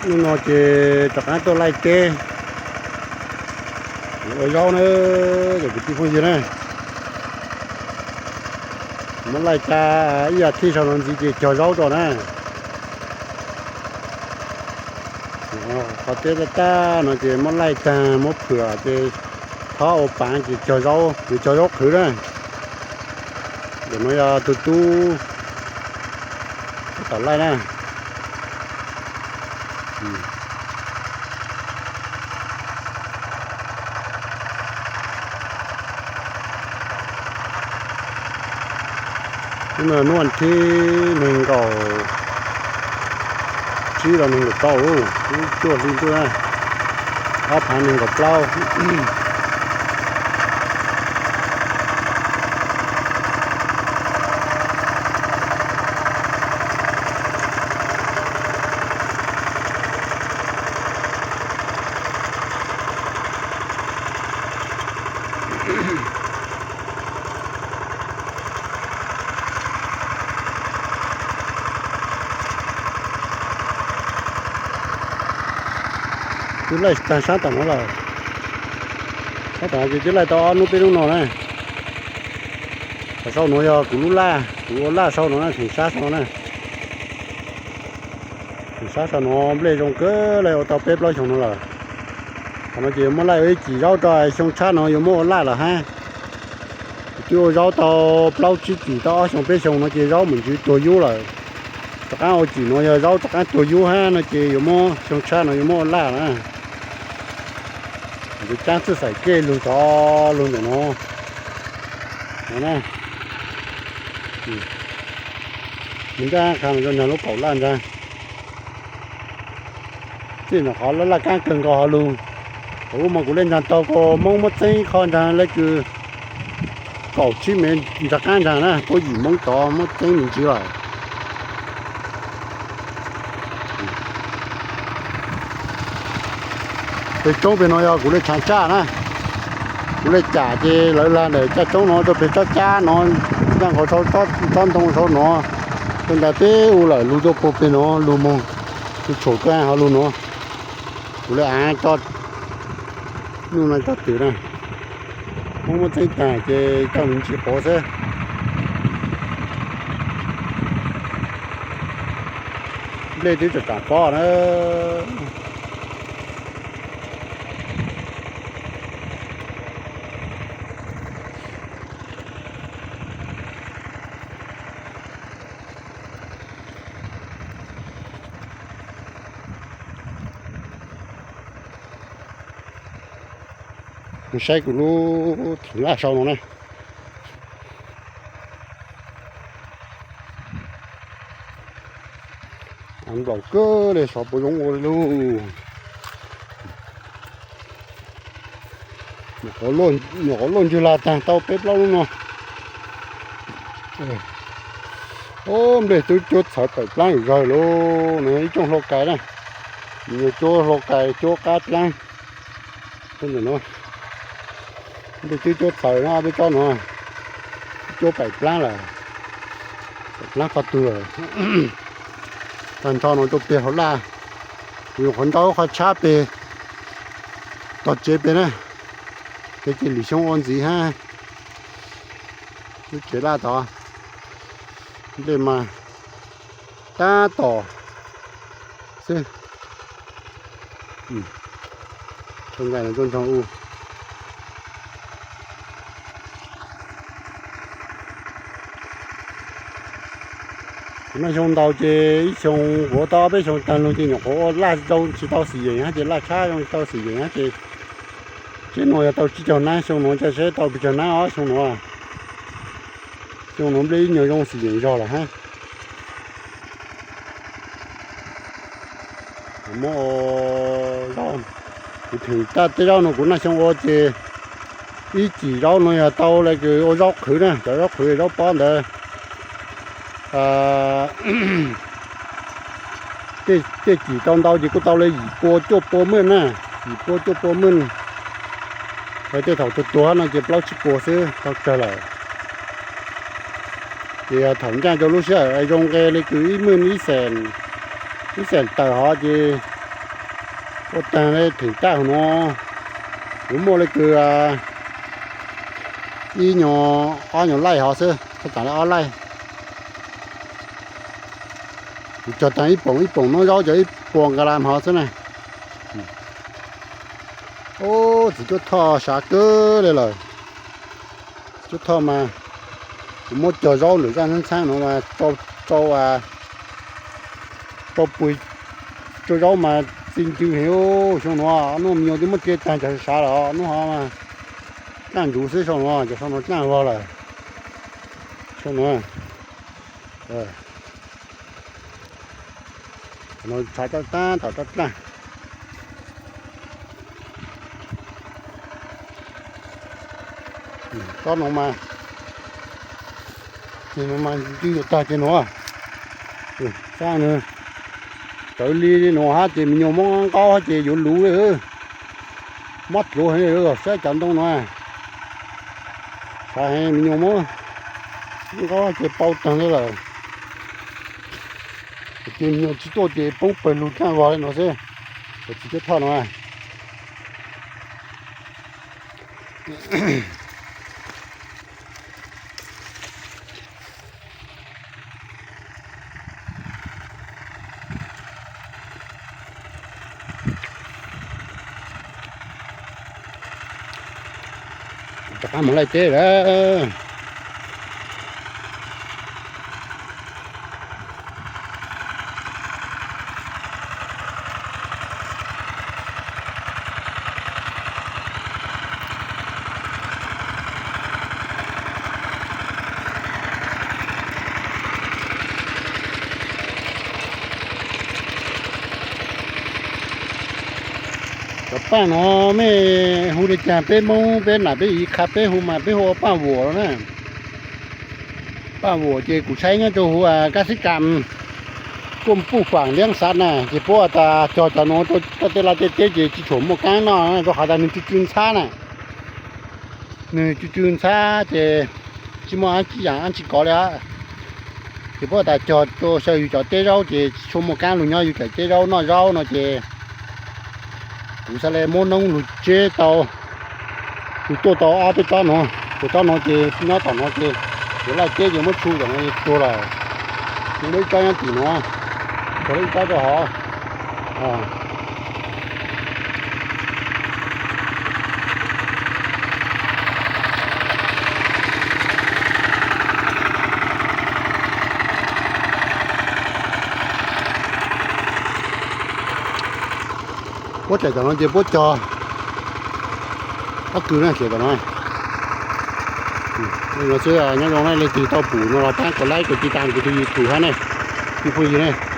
Hnub no ces rov qab tuaj laij teb ua zaub na, cov kwv tij phooj ywg na. Muab laij tsa ib as thiv sau no ntxiv ces cog zaub rau na. Qhov teb tag tag no ces muab laij tag muab phwm ces thob ua pav ces cog zaub, ces cog zaub qhwv na. Ntawm no yog tus tub tab tom laij na. Hnub no hnub thib nees nkaum tsib los nees nkaum rau, lub cuaj hli ntuj na, ob phav nees nkaum plaub. Twb laij tag sab tom no lawm, sab tom no ces twb laij tau ob hnub peb hnub no na. Qhov sau no yog kuv lub laj, kuv ua laj sau no na, theem sab sau no na. Theem sab sau no nplej zoo kawg li, ua tau peb plaub xyoos no lawm. Qhov no ces yuav muab laij ua ib cim zaub rau xyoo tshab no yuav muab ua laj lawm hab. Twb ua zaub tau plaub tsib cim tau ob xyoo peb xyoo no ces zaub mus ntsws tuag yub lawm. Rov qab ua cim no yog zaub rov qab tuag yub hab no ces yuav muab xyoo tshab no yuav muab ua laj na. Ntawd caab txwj xaim kej lug tod lug ntawm no. No na, mus nraj qha no rau nraag lub kaum laj ntag. Txij no qhov laj laj kaab kawg nkaus ho lug, thaum ub mas kuv le nraag taug ko Moob muab txeeb qhov nraag le kws kaum tsib mev nraag qaab nraag na, puab yim Moob tod muab txeeb mus ntsws lawm. Peg roob peg no yog kuv le tshaav tsaj na, kuv le cam ces lawv lag ntawm caj roob no rau peg tsob cab no, ncaj nkaus rau tsob ntoo saud no, rau nrad teb u lawm lug tuaj puag peg no lug moog, lug tshuam kag ho lug no. Kuv le aav coj nuj no coj twm na, Moob muab txeeb taag ces coj mus ntsis quav xwb. Nplej twb tsaam tsaam pob na. Saib kuv lub theem laj sau no na. Nplaum kawg le, xyov puas zoo ua li lauj. Nyuam qhuav luaj ntswg lag taag tau peb plaub lub no. Ob, nplej twb cuab txhawv pem plaab zug zog lauj, nws ib cooj hlau kais na, nws cuab hlau kais cuab qab plaab. Nplej twb cuab txhawv na, peb tsob no cuab pem plaab lawm, pem plaab qhov twg lawm. Taag nrho no rau peg hauv laj, kuv yuav qhov nrau qhov tshab peg tog tsev peg na, peg ces lwm xyoo ua ntxiv hab. Lub tsev laj tod, nplej mas tab tom xwb. Tau nqaij no tuaj nrog u. Kuv noj xyoo ntau ces ib xyoo kuv ua tau ob peb xyoo taag lug ces nyuam qhuav ua laj zoo tsis tau xim yeem hab ces laj tshab zoo tsis tau xim yeem hab ces, tseeb no yog tau tsib caug nab xyoo no, ca seb tau pes tsawg nab ob xyoo no. Xyoo no nplej ib nyuag zoo xim yeem zog lawm hab. Muab zaub, kuv theem taj tej zaub no kuv noj xyoo ua ces ib cim zaub no yog tau le kws ua zaub qhwv na, cov zaub qhwv zaub pob ntawd. Tej cim tau ntau ces kuj tau le yim pua cuaj pua maj na, yim pua cuaj pua maj. Hos tej thaum tuag tuag no ces plaub tsib pua xwb tau tsawg lawm. Ces thaum ncaaj rau lub sij hawm zoo nqe le kws ib maj ib xees, ib xees tawm hov ces Ua taag le theem tag huv nuav, yuav muaj le kws ib nyuag ob nyuag laij hov xwb, tseem le ob laij. Kuv cog taag ib poom ib poom noob zaub cov ib puas nka lam hov xwb na. Ub, txiv cuab thoj sav kawg le lawm. Txiv cuab thoj mas kuv muab cog zaub lwm zaj ntxhab ntxhab nuav mas rau, rau pua, rau zaub mas txi ncw heev. Xyoo nuav nub me nyuam twb muab tse taag cov sav lawm, nub hov mas dlaaj ntsuv xwb. Xyoo nuav cov xyoo nuav dlaaj vog lawm. Xyoo nuav tshav taab taab tom taab dlaaj. Tsob nuav mas, ces nuav mas ntws yuav tag ces nuav, sab nws tawv li nuav hab ces me nyuam muab nqaub hab ces yuav luv li. Mob dluav heev li, saib cov ntoo nuav, sav heev, me nyuam muab nqaub ces pau taag li lawm. Ces me nyuam tsi tuaj ces poob pawg lug dlaaj vog li nuav xwb. Txiv cuab thoj nuav rov qab mus laij teb lawm. Cov paaj nuav mej hu le caag? Peb Moob peb nam peb iv qha peb hu mas peb hu ua paaj vuam los na. Paaj vuam ces kuv saib nyob rua huv kab xib kam kuj puj faam liab xav na, ces puab tas cog cov nuav rau tej laj tej teb ces tsi tshua muaj kaab noj, rau qhov tas nwg tsw tsw ntxhab na. Nwg tsw tsw ntxhab ces tsi muaj ib yaam dlaab tsi kov li. Ces puab tas cog rua xyaw yug cov teb zaub ces tsi tshua muaj kaab lug nyob yug cov teb zaub noj zaub no ces kuv xaav le muab noob lug tseb tau, lug tuaj tau ob peb tsob nuav. Ces tsob nuav ces nyob tom nuav ces yuav laij teb ces muab tshu tom nuav tuag lawm. Nub ib tsob nyob tim nuav, cog ib tsob rau hov. Puab tsaim tom nuav ces puab cog ob kws na, tsaim tom nuav. Nyob zoo na, leej twg tau pum no los tab kuv like kuv tiv tas kuv tus YouTube hab ne, ib phooj ywg ne.